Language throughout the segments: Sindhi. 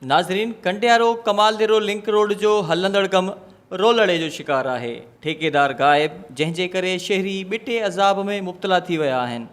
ناظرين ڪنڊيارو ڪمال ديرو لنڪ روڊ جو هلندڙ ڪم رولڙي جو شڪار آهي، ٺيڪيدار غائب جنهن جي ڪري شهري ٻٽي عذاب ۾ مبتلا ٿي ويا آهن.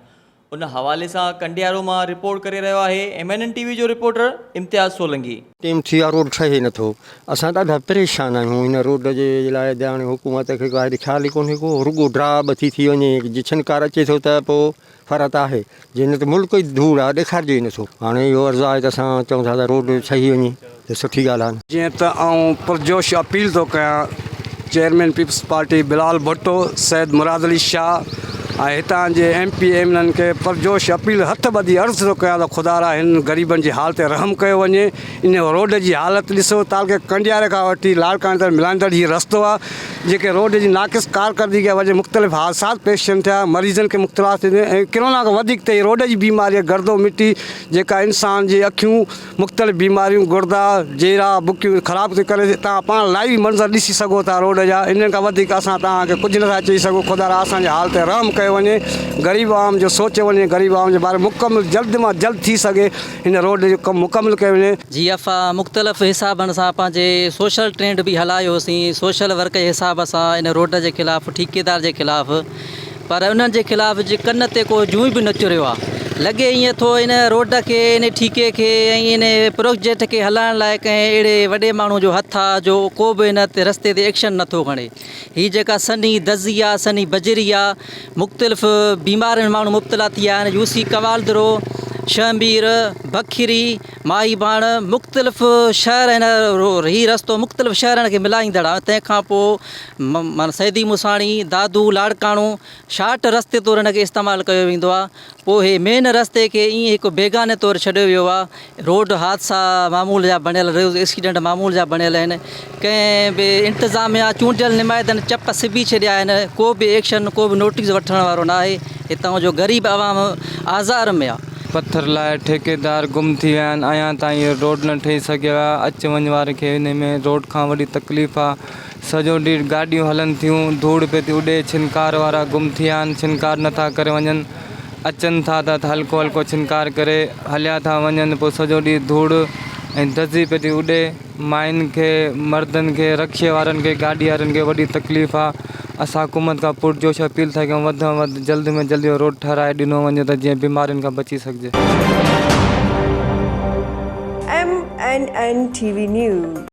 ان حوالي سان ڪنڊيارو مان رپورٽ ڪري رهيو آهي ايم اين اين ٽي وي جو رپورٽر امتياز سولنگي. ٽيم ٿي ويو آ روڊ ٺهي نٿو اسان ڏاڍا پريشان آهيون هن روڊ جي لاء هاڻي حڪومت کي ڪا خيال ئي ڪونهي ڪو رڳو ڊراء ٿي ٿي وڃي جي ڇنڪار اچي ٿو ته پوء فرحت آهي، جي نه ته ملڪ ئي ڌوڙ آهي، ڏيکارجي ئي نٿو. هاڻي اهو عرض آهي ته اسان چئون ٿا ته روڊ ٺهي وڃي ته سٺي ڳالهه آهي. جيئن ته آئون پرجوش اپيل ٿو ڪيان chairman peoples party Bilawal Bhutto, Syed Murad Ali Shah ۽ هتان جي ايم پي ايم اين کي پرجوش اپيل هٿ ٻڌي عرض ٿو ڪيان ته خدارا هن غريبن جي حال تي رحم ڪيو وڃي ان روڊ جي حالت ڏسو تعلقي ڪنڊياري کان وٺي لاڙڪاڻي تائين ملائيندڙ هي رستو آهي جيڪي روڊ جي ناقص ڪارڪردگي جي وجه مختلف حادثات پيش ٿين ٿيا، مريضن کي مبتلا ٿين ٿيون ۽ ڪرونا کان وڌيڪ ته هي روڊ جي بيماري آهي گردو مٽي جيڪا انسان جي اکيون مختلف بيماريون گردا جيرا بڪيون خراب ٿي ڪري توهان پاڻ لائيو منظر ڏسي سگهو ٿا روڊ جا انهن کان وڌيڪ اسان توهان کي ڪجهه نٿا چئي سگهون خدا را اسان جي حال تي رحم ڪيو وڃي غريب عوام جو سوچيو وڃي غريب عوام جي باري مڪمل جلد مان جلد ٿي سگهي هن روڊ جو ڪم مڪمل ڪيو وڃي. جي افا مختلف حسابن سان پنهنجي سوشل ٽرينڊ به هلايو هوسين سوشل ورڪ جي حساب سان ان روڊ جي خلاف ٺيڪيدار جي خلاف پر انهن جي خلاف جي ڪن تي ڪو جون به نه چريو آ لڳي ائين ٿو ان روڊ کي ان ٺيڪي کي ۽ ان پروجيڪٽ کي هلائڻ لاء ڪنهن اهڙي وڏي ماڻهو جو هٿ آ جو ڪو به ان رستي تي ايڪشن نٿو کڻي هي جيڪا سنهي دزي آ سنهي بجري آ مختلف بيمارين ۾ ماڻهو مبتلا ٿي ويا آهن يوسي ڪوالدرو شهمير بکري ماهي ڀاڻ مختلف شهر هن هي رستو مختلف شهرن کي ملائيندڙ آهي تنهن کان پوء معنيٰ سيدي موساڻي دادو لاڙڪاڻو شارٽ رستي طور هن کي استعمال ڪيو ويندو آهي پوء هي مين رستي کي ائين هڪ بيگاني طور ڇڏيو ويو آهي روڊ حادثا معمول جا بڻيل روز ايڪسيڊنٽ معمول جا بڻيل آهن ڪنهن به انتظاميا چونڊيل نمائندن چپ سبي ڇڏيا آهن ڪو به ايڪشن ڪو به نوٽيس وٺڻ وارو ناهي هتان جو غريب عوام آزار ۾ آهي. پٿر لاء ٺيڪيدار گم ٿي ويا آهن اڃا تائين اهو روڊ نه ٺهي سگهيو آهي اچ وڃ وارن کي انهي ۾ روڊ کان وڏي تڪليف آهي سڄو ڏينهن گاڏيون هلن ٿيون ڌوڙ پئي ٿي اڏي ڇنڪار وارا گم ٿي ويا آهن ڇنڪار نٿا ڪري وڃن اچن ٿا ته هلڪو هلڪو ڇنڪار ڪري هليا ٿا وڃن پوء سڄو ڏينهن ڌوڙ ۽ دزي پئي ٿي اڏي ماين کي مردن کي رڪشي وارن کي گاڏي وارن کي وڏي تڪليف آ اسان حڪومت کان پرجوش اپيل ٿا ڪيون وڌ کان وڌ جلد ۾ جلد اهو روڊ ٺهرائي ڏنو وڃي ته جيئن بيمارين کان بچي سگهجي. M N N T V news.